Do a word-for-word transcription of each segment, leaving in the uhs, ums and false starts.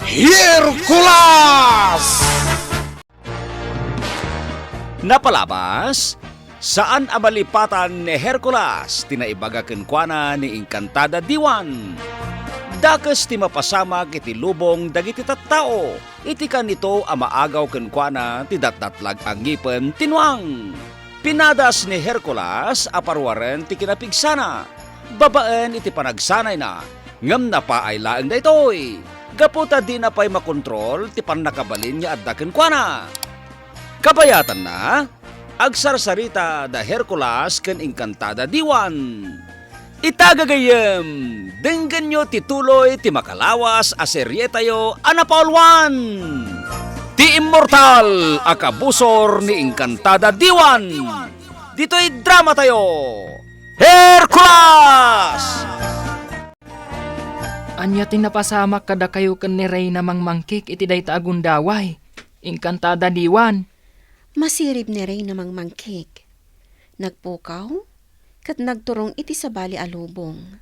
Hercules! Napalabas, saan a malipatan ni Hercules ti naibaga kenkuana ni Encantada Diwan. Dakes ti mapasamak iti lubong dagiti tattao iti kanito a maagaw kenkuana ti datdatlag a ngipen ti nuang. Pinadas ni Hercules a paruaren ti kinapigsana babaen iti panagsanayna, ngem napaay laeng daytoy gapu ta dina pay makontrol ti pannakabalin nga adda kenkuana. Kabayatanna, agsarsarita da Hercules ken Encantada Diwan. Ita gagayyem, denggenyo ti tuloy ti makalawas a serietayo a napaulwan, ti immortal a kabusor ni Encantada Diwan. Ditoy dramatayo, Hercules! Ania ti napasamak kadakayo ken ni Reyna Mangmangkik iti dayta a gundaway, Encantada Diwan? Masirib ni Reyna Mangmangkik. Nagpukaw ket nagturong iti sabali a lubong.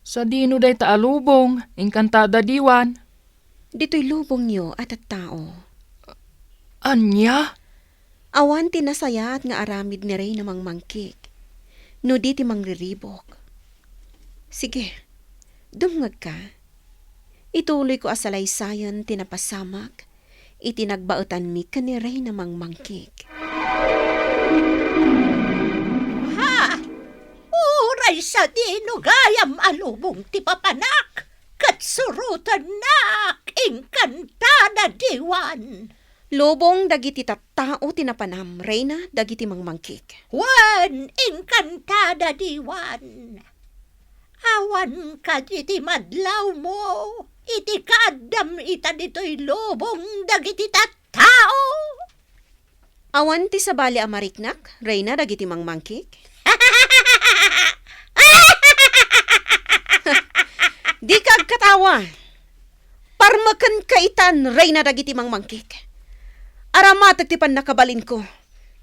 Sadino dayta a lubong, Encantada Diwan? Ditoy lubongyo a tattao. Ania? Awan ti nasayaat nga aramid ni Reyna Mangmangkik no di ti mangriribuk. Sige, dumngegka. Ituloyko a salaysayen ti napasamak iti nagbaetanmi ken ni Reyna Mangmangkik. Ha! Uray sadino gayam a lubong ti papanak ket surotennak, Encantada Diwan. Lubong dagiti tattao ti napanam, Reyna dagiti Mangmangkik. Wen, Encantada Diwan. Awan kadi ti madlawmo iti kaaddam ita ditoy lubong dagiti tattao? Awan ti sabali a mariknak, Reyna dagiti Mangmangkik? Dika agkatawa. Parmekenka itan, Reyna dagiti Mangmangkik. Aramatek ti pannakabalinko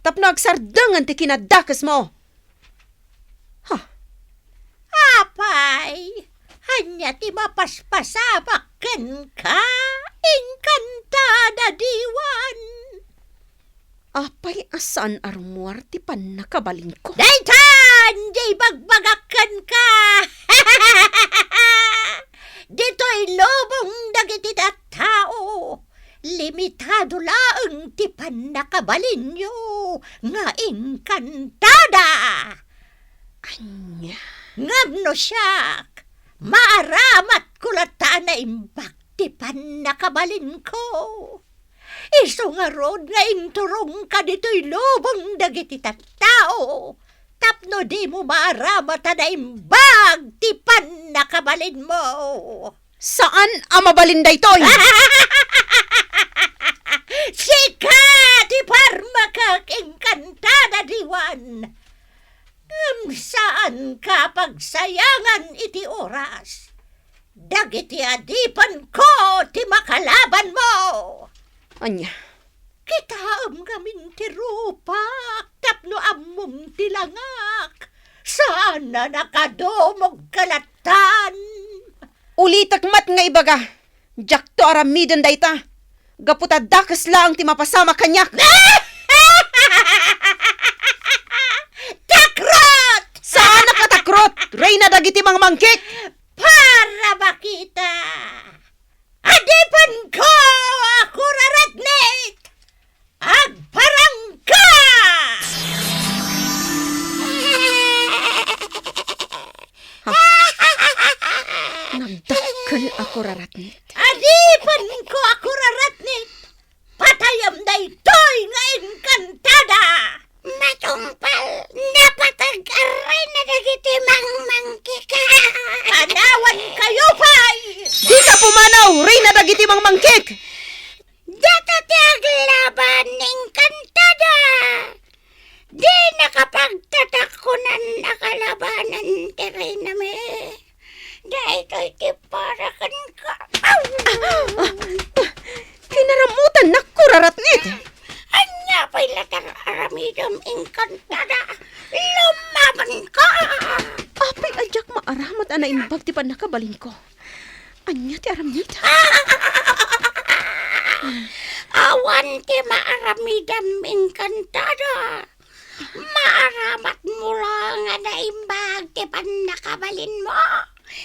tapno agsardengen ti kinadakesmo. Ha? Apay, ania ti mapaspasamak kenka, Encantada Diwan? Apay a saan a rummuar ti pannakabalinko? Daytan, diay ibagbagak kenka. Ditoy lubong dagiti tattao, limitado laeng ti pannakabalinyo nga Encantada. Ania? Ngem no siak, maaramatko latta a naimbag ti pannakabalinko. Isu ngarud nga inturongka ditoy lubong dagiti tattao tapno dimo maaramat a naimbag ti pannakabalinmo. Saan a mabalin daytoy! Sika ti parmekek, Encantada Diwan. Ngem saanka a pagsayangan iti oras. Dagiti adipenko ti makalabanmo. Ania? Kitaem ngamin ti rupak tapno ammom ti langak. Saan a nakadumogka lattan. Ulitek met nga ibaga, diakto aramiden dayta, gapu ta dakes laeng ti mapasamak kaniak. Takrot! Saanak a takrot, Reyna dagiti Mangmangkik! Para makita! Adipenko a kuraratnit! Agparangka! Ha? Nagdakkel a kuraratnit. Adipenko a kuraratnit! Patayem daytoy nga Encantada! Matungpal, napateg a Reyna dagiti Mangmangkik. Panawankayo pay! Dika pumanaw, Reyna dagiti Mangmangkik! Data ti aglaban ni Encantada. Dinaka pagtatakkunan a kalabanan ti Reynami. Daytoy ti para kenka. Aw! Ah, ah, ah, kinaramutannak, kuraratnit. Ania pay latta nga aramidem, Encantada? Lumabanka! Apay a diak maaramat a naimbag ti pannakabalinko. Ania ti aramid? Ah! Awan ti maaramidem, engkantada. Maaramatmo la nga naimbag ti pannakabalinmo.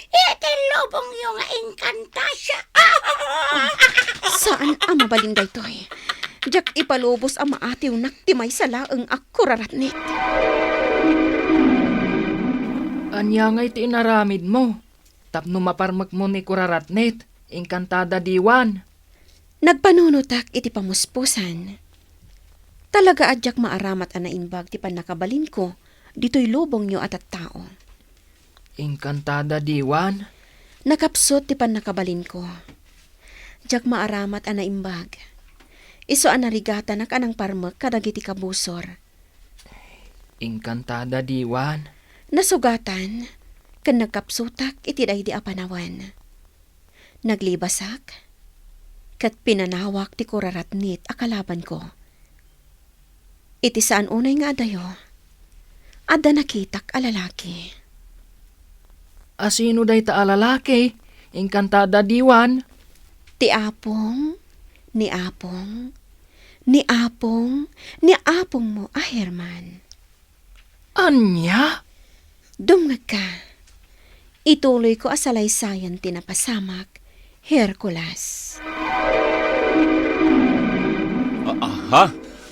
Iti lubongyo nga engkantada. Saan a mabalin daytoy. Diak ipalubos a maatiwnak ti maysa laeng a kuraratnit. Ania ngay ti inaramidmo? Tapno maparmekmo ni kuraratnit, engkantada diwan. Nagpanunotak iti pamuspusan. Talaga a diak maaramat a naimbag ti pannakabalinko ditoy lubongyo a tattao. Engkantada diwan. Nakapsut ti pannakabalinko. Diak maaramat a naimbag. Isu a narigatanak a nangparmek kadagiti kabusor. Engkantada diwan. Nasugatan, ken nagkapsutak iti daydi a panawen. Naglibasak, ket pinanawak ti kuraratnit a kalabanko. Iti saan unay nga adayo, adda nakitak a lalaki. Asino dayta a lalaki? Engkantada diwan. Ti apong, ni apong, ni apong, ni apongmo a Herman. Ania? Dumngegka. Ituloyko a salaysayan ti napasamak, Hercules. A-, aha?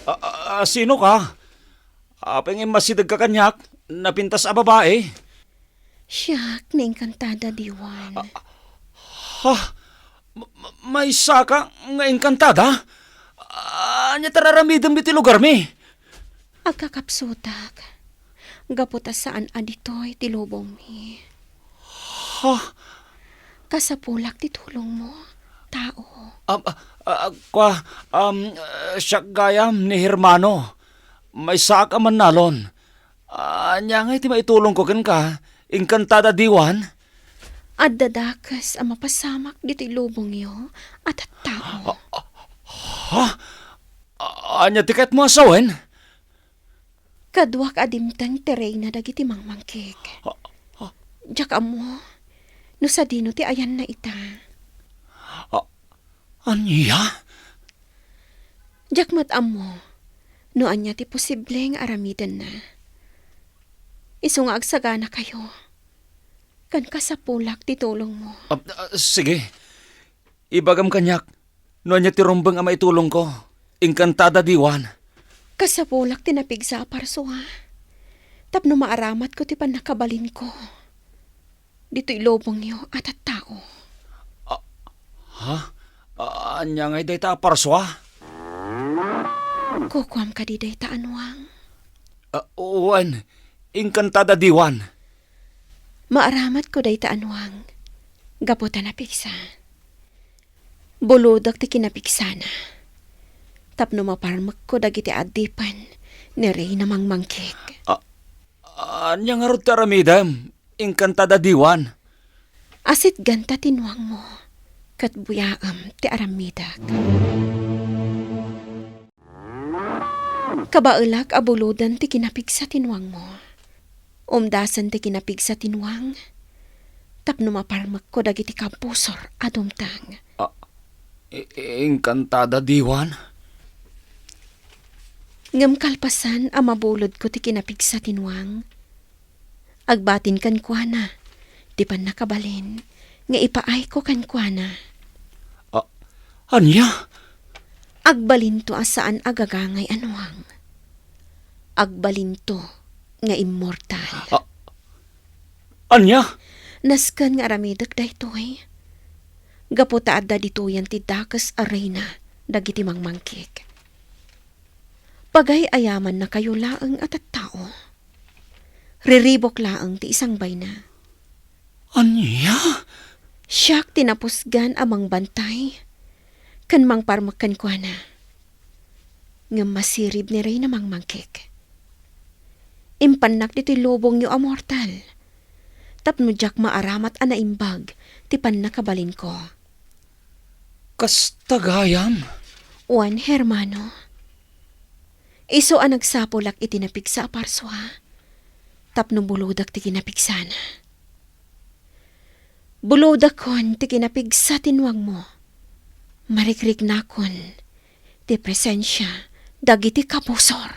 A-, a-, a-, sino ka? Apay nga immasidegka kaniak? Napintas a babae? Siak ni Engkantada Diwan. A-, ha? Ma-, ma-, maysa ka nga engkantada? Ania ti ar-aramidem ditoy lugarmi? Agkakapsutak. Gapu ta saan a ditoy ti lubongmi. Ha? Kasapulak ti tulongmo, tao. Am, ah, ah, kua, am, ah, siak gayam ni Hermano. Maysaak a mannalon. Ania ngay ti maitulongko kenka, engkantada Diwan? Adda dakes a mapasamak ditoy lubongyo a tattao. Ha? Ania ti kayatmo a sawen? Kaduak a dimteng ti reyna dagiti mangmangkik. Diak ammo no sadino ti ayanna ita. Ania? Diak met ammo no ania ti posible nga aramidenna. Isu nga agsaganakayo, ken kasapulak ti tulongmo. Ah, ah, sige. Ibagam kaniak no ania ti rumbeng a maitulongko. Engkantada Diwan. Kasapulak ti napigsa a parsua tapno maaramatko ti pannakabalinko ditoy lubongyo a tattao. Ah, ha? Ah, ania ngay dayta a parsua? Kukuam kadi dayta a nuang? Ah, wen, engkantada Diwan. Maaramatko dayta a nuang gapu ta napigsa. Bulodek ti kinapigsana tapno maparmekko dagiti adipen ni Reyna Mangmangkik. Ah, ania ngarud ti aramidem? Engkantada Diwan. Asitganta ti nuangmo, ket buyaem ti aramidek. Kabaelak a buloden ti kinapigsa ti nuangmo. Umdasen ti kinapigsa ti nuang, tapno maparmekko dagiti kabusor a dumteng. Ah, e-, engkantada Diwan. Ngem kalpasan a mabulodko ti kinapigsa ti nuang, agbatin kenkuana ti pannakabalin nga ipaayko kenkuana. A-, ania? Agbalinto a saan a gagangay a nuang. Agbalinto nga immortal. A-, ania? Nasken nga aramidek daytoy gapu ta adda ditoyen ti dakes a reyna dagiti mangmangkik. Pagay-ayamannakayo laeng a tattao. Riribok laeng ti isangbayna. Ania? Siak ti napusgan a mangbantay ken mangparmek kenkuana. Ngem masirib ni Reyna Mangmangkik. Impannak ditoy lubongyo a mortal tapno diak maaramat a naimbag ti pannakabalinko. Kasta gayam? Wen, hermano. Isu a nagsapulak iti napigsa a parsua tapno bulodek ti kinapigsana. Bulodekon ti kinapigsa ti nuangmo. Marikriknakon ti presensia dagiti kabusor.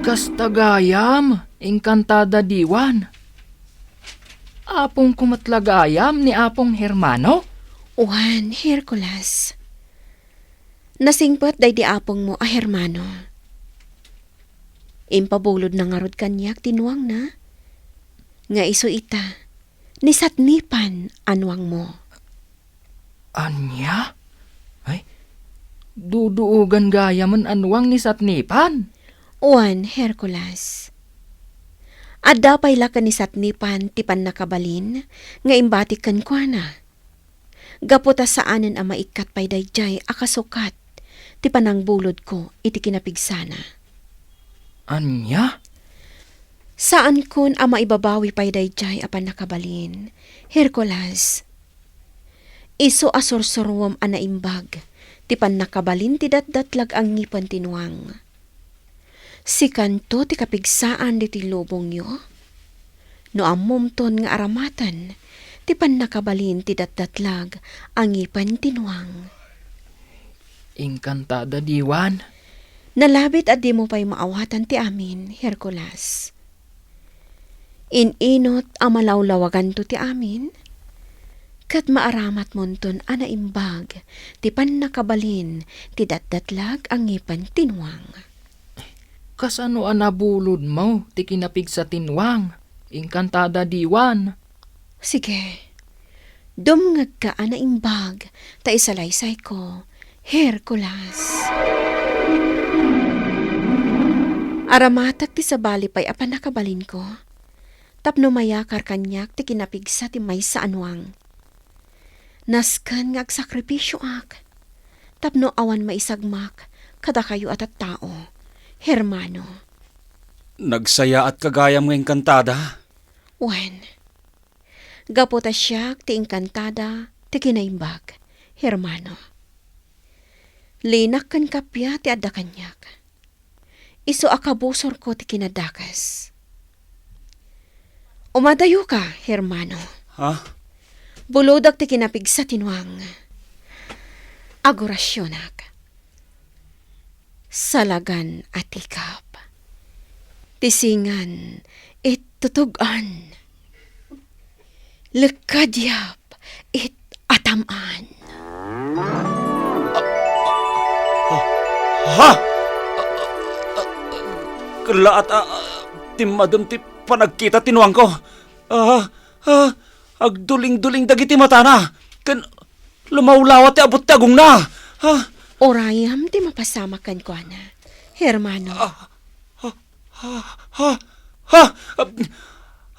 Kasta gayam, Encantada Diwan. Apongko met la gayam ni Apong Hermano? Wen, Hercules. Nasingpet daydi apongmo a Hermano. Impabulodna ngarud kaniak ti nuangna, nga isu ita, ni Satnipan a nuangmo. Ania? Ay, duduogan gayamen a nuang ni Satnipan? Wen, Hercules. Adda pay la ken ni Satnipan ti pannakabalin nga imbati kenkuana. Gapu ta saanen a maikkat pay daydiay a kasukat ti panangbulodko iti kinapigsana. Ania? Saankon a maibabawi pay daydiay a pannakabalin, Hercules. Isu a sursuruem a naimbag ti pannakabalin ti datdatlag a ngipen ti nuang. Sikanto ti kapigsaan ditoy lubongyo? No ammomton nga aramaten ti pannakabalin ti datdatlag a ngipen ti nuang. Encantada Diwan. Nalabit a dimo pay maawatan ti amin, Hercules. In-inot a malawlawaganto ti amin, ket maaramatmonton a naimbag ti pannakabalin ti datdatlag a ngipen ti nuang. Kasano a nabulodmo ti kinapigsa ti nuang, Encantada Diwan? Sige, dumngegka a naimbag ta isalaysayko, Hercules. Aramatek ti sabali pay a pannakabalinko tapno mayakar kaniak ti kinapigsa ti maysa a nuang. Nasken nga agsakripisioak tapno awan maisagmak kadakayo a tattao, Hermano. Nagsayaatka gayam nga Encantada? Wen, gapu ta siak ti Encantada ti kinaimbag, Hermano. Linak ken kappia ti adda kaniak. Isu a kabusorko ti kinadakes. Umadayoka, Hermano. Ha? Bulodek ti kinapigsa ti nuang. Agorasionak. Salagan a tikap. Ti singan it tutug-an. Lekkadiap it atam-an. Ha? Kellaat a timmadem ti panagkita ti nuangko. Ah, ah, agduling-duling dagiti matana, ken lumawlawa ti abut ti agongna. Ah. Urayem ti mapasamak kenkuana, Hermano. Ah, ah, ah, ah, ah,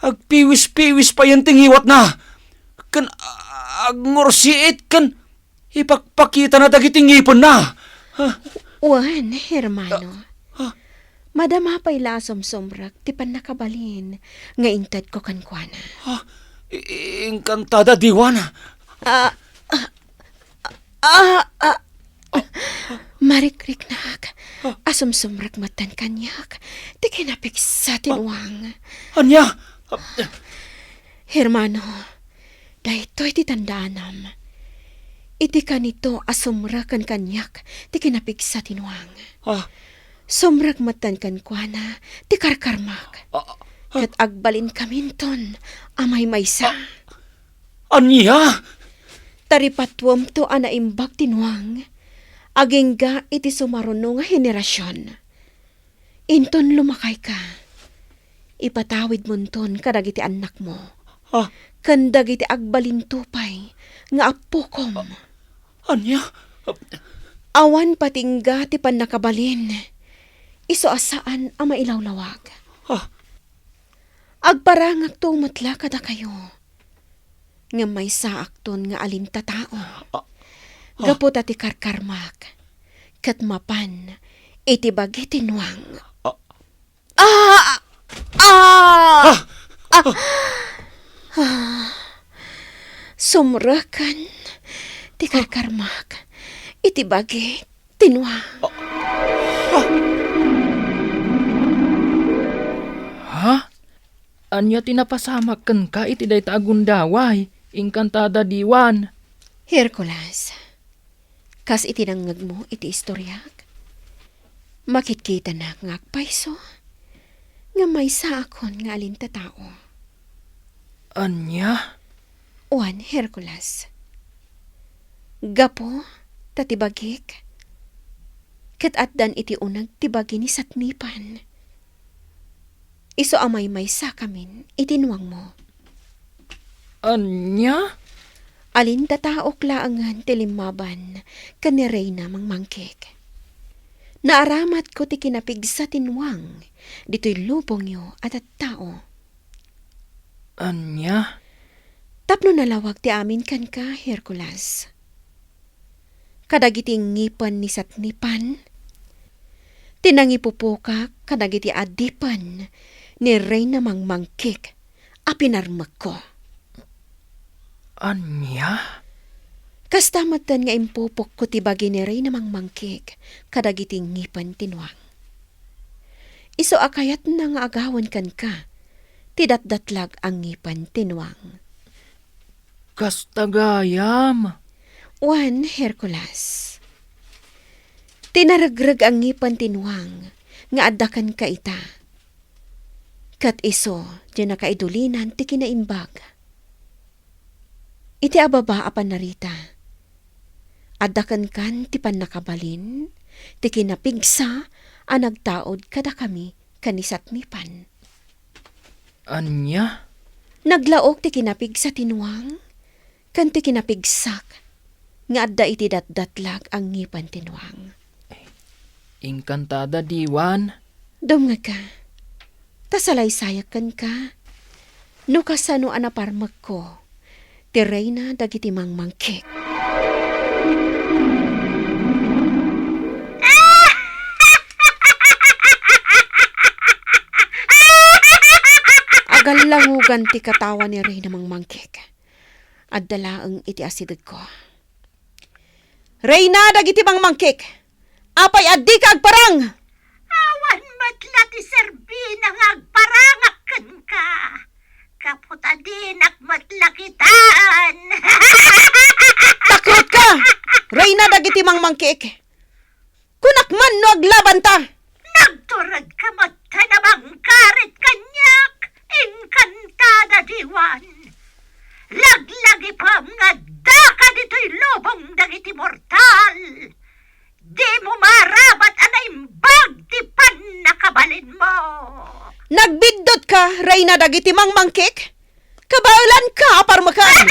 agpiwis-piwis payen ti ngiwatna, ken agngursiit, ken ipakpakitana dagiti ngipenna. Ah. Wen, Hermano. Ah, ah. Madama pay la a sumsumrek ti pannakabalin nga intedko kenkuana. Ah, i-, i-, Encantada Diwan. Ah, ah, ah, ah. Marikriknak a sumsumrek metten kaniak ti kinapigsa ti nuang. Ania? Hermano, daytoy ti tandaanam. Iti kanito a sumreken kaniak ti kinapigsa ti nuang. Ah. Sumrek metten kenkuana ti karkarmak. Ah, ah. Ket agbalinkaminton a maymaysa. Ah, ania? Taripatuemto a naimbag ti nuang, agingga iti sumaruno nga henerasion. Inton lumakayka, ipatawidmonton kadagiti annakmo, ah, ken dagiti agbalinto pay nga appokom. Ah, ania? Awan patingga ti pannakabalin, isu a saan a mailawlawag. Ah. Agparangakto met la kadakayo. Ngem maysaakton nga alintatao. Ah, ah. Gapu ta ti karkarmak ket mapan iti bagi ti nuang. Ah. Ah! Ah! Ah! Ah! Sumreken ti karkarmak iti bagi ti nuang. Ah! Ha? Ania ti napasamak kenka iti dayta a gundaway, Encantada Diwan? Hercules, kas iti nangngegmo iti istoriak, makitkitanak nga agpayso nga maysaakon nga alin ta tao. Ania? Wen, Hercules. Gapu ta ti bagik ket addan iti uneg ti bagi ni Satnipan. Isu a maymaysakamin iti nuangmo. Ania? Alin ta taok laengen ti limmaban ken ni Reyna Mangmangkik. Naaramatko ti kinapigsa ti nuang ditoy lubongyo a tattao. Ania? Tapno nalawag ti amin kenka, Hercules. Kadagiti ngipen ni Satnipan, ti nangipupokak kadagiti adipen ni Reyna Mangmangkik a pinarmekko. Ania? Kasta metten nga impupokko ti bagi ni Reyna Mangmangkik kadagiti ngipen ti nuang. Isu a kayatna nga agawen kenka ti datdatlag a ngipen ti nuang. Kasta gayam. Wen, Hercules. Ti naregreg a ngipen ti nuang nga adda kenka ita. Ket isu ti nakaidulinan ti kinaimbag. Iti ababa a pannarita, adda kenkan ti pannakabalin ti kinapigsa a nagtaud kadakami ken ni Satnipan. Ania? Naglaok ti kinapigsa ti nuang ken ti kinapigsak nga adda iti datdatlag a ngipen ti nuang. Engkantada diwan. Dumngegka, ta salaysayak kenka no kasano a naparmekko ti reyna dagiti mangmangkik. Agallangugan ti katawa ni Reyna Mangmangkik. Adda laeng iti asidegko. Reyna dagiti mangmangkik, apay a dika agparang? Awan met la ti serbina nga agparangak kenka, gapu ta dinak met la kitaan. Takrotka, reyna dagiti mangmangkik. Kunak man no aglabanta. Nagturedka met ta namangkarit kaniak, engkantada diwan. Laglagipem nga addaka ditoy lubong dagiti mortal. Dimo maarabat a naimbag ti pannakabalinmo. Nagbiddutka, reyna dagiti mangmangkik? Kabaelanka a parmekan.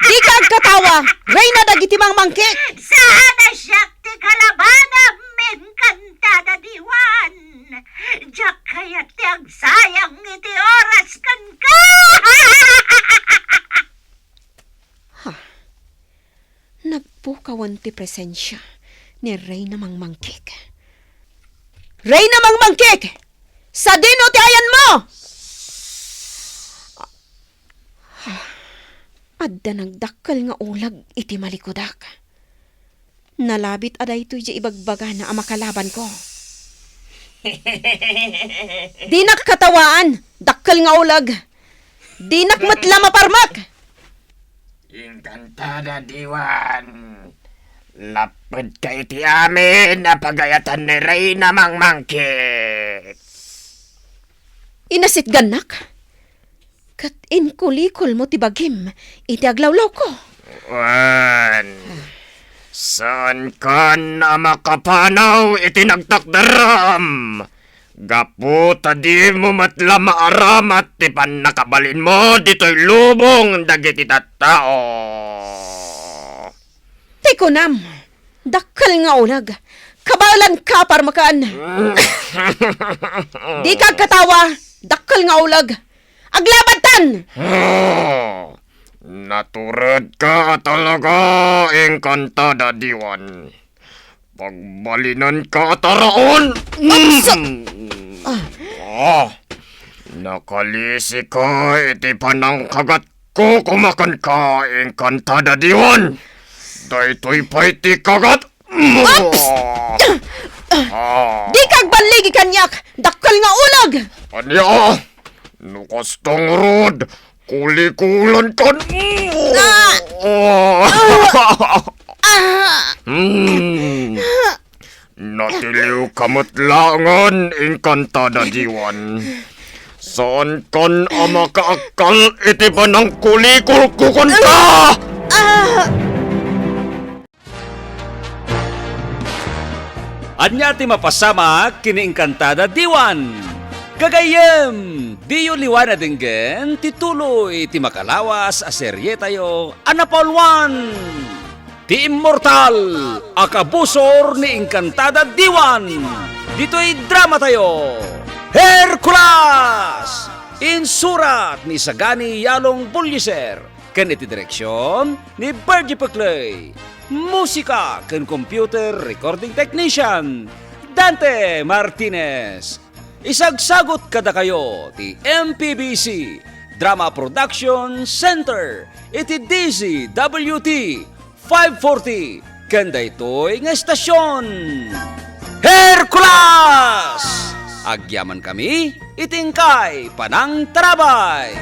Dika agkatawa, reyna dagiti mangmangkik. Saan a siak ti kalabanam, engkantada diwan. Diak kayat ti agsayang iti oras kenka. Ha? Nagpukawan ti presensia ni Reyna Mangmangkik. Reyna Mangmangkik! Sadino ti ayanmo? Adda nagdakkel nga uleg iti malikudak. Nalabit a daytoy diay ibagbagana a makalabanko. Dinak katawaan, dakkel nga uleg. Dinak met la maparmek. Engkantada diwan. Lapedka iti amin a pagayatan ni Reyna Mangmangkik. Inasitgannak? Ket inkulikolmo ti bagim iti aglawlawko. Wen, saankan a makapanaw iti nagtakderam, gapu ta dimo met la maaramat ti pannakabalinmo ditoy lubong dagiti tattao. Ti kunam, dakkel nga uleg. Kabaelanka a parmekan. Dika agkatawa, dakkel nga uleg. Aglabantan! Ah, naturedka a talaga, engkantada diwan. Pagbalinanka a taraon! Oops! Ah. Ah, nakalisika iti panangkagatko koma kenka, engkantada diwan. Daytoy pay ti kagat. Oops! Ah. Dika agballigi kaniak, dakkel nga uleg! Ania? No kasta ngarud, kulikulankan. Ah! Hmm. Natiliwka met laengen, Encantada Diwan. Saankan a makaakkal iti panangkulikulko kenka! Ania ti mapasamak ken ni Encantada Diwan? Gagayyem, diyo liwan a denggen ti tuloy ti makalawas a serietayo a Napauluan, ti immortal a kabusor ni Encantada Diwan. Ditoy dramatayo, Hercules! Insurat ni Sagani Yalong Bullieser ken iti direksion ni Virgie Peclay. Musika ken computer recording technician, Dante Martinez. Isagsagut kadakayo ti M P B C Drama Production Center iti D Z W T five forty ken daytoy nga estasion. Hercules! Agyamankami iti inkay panangtarabay!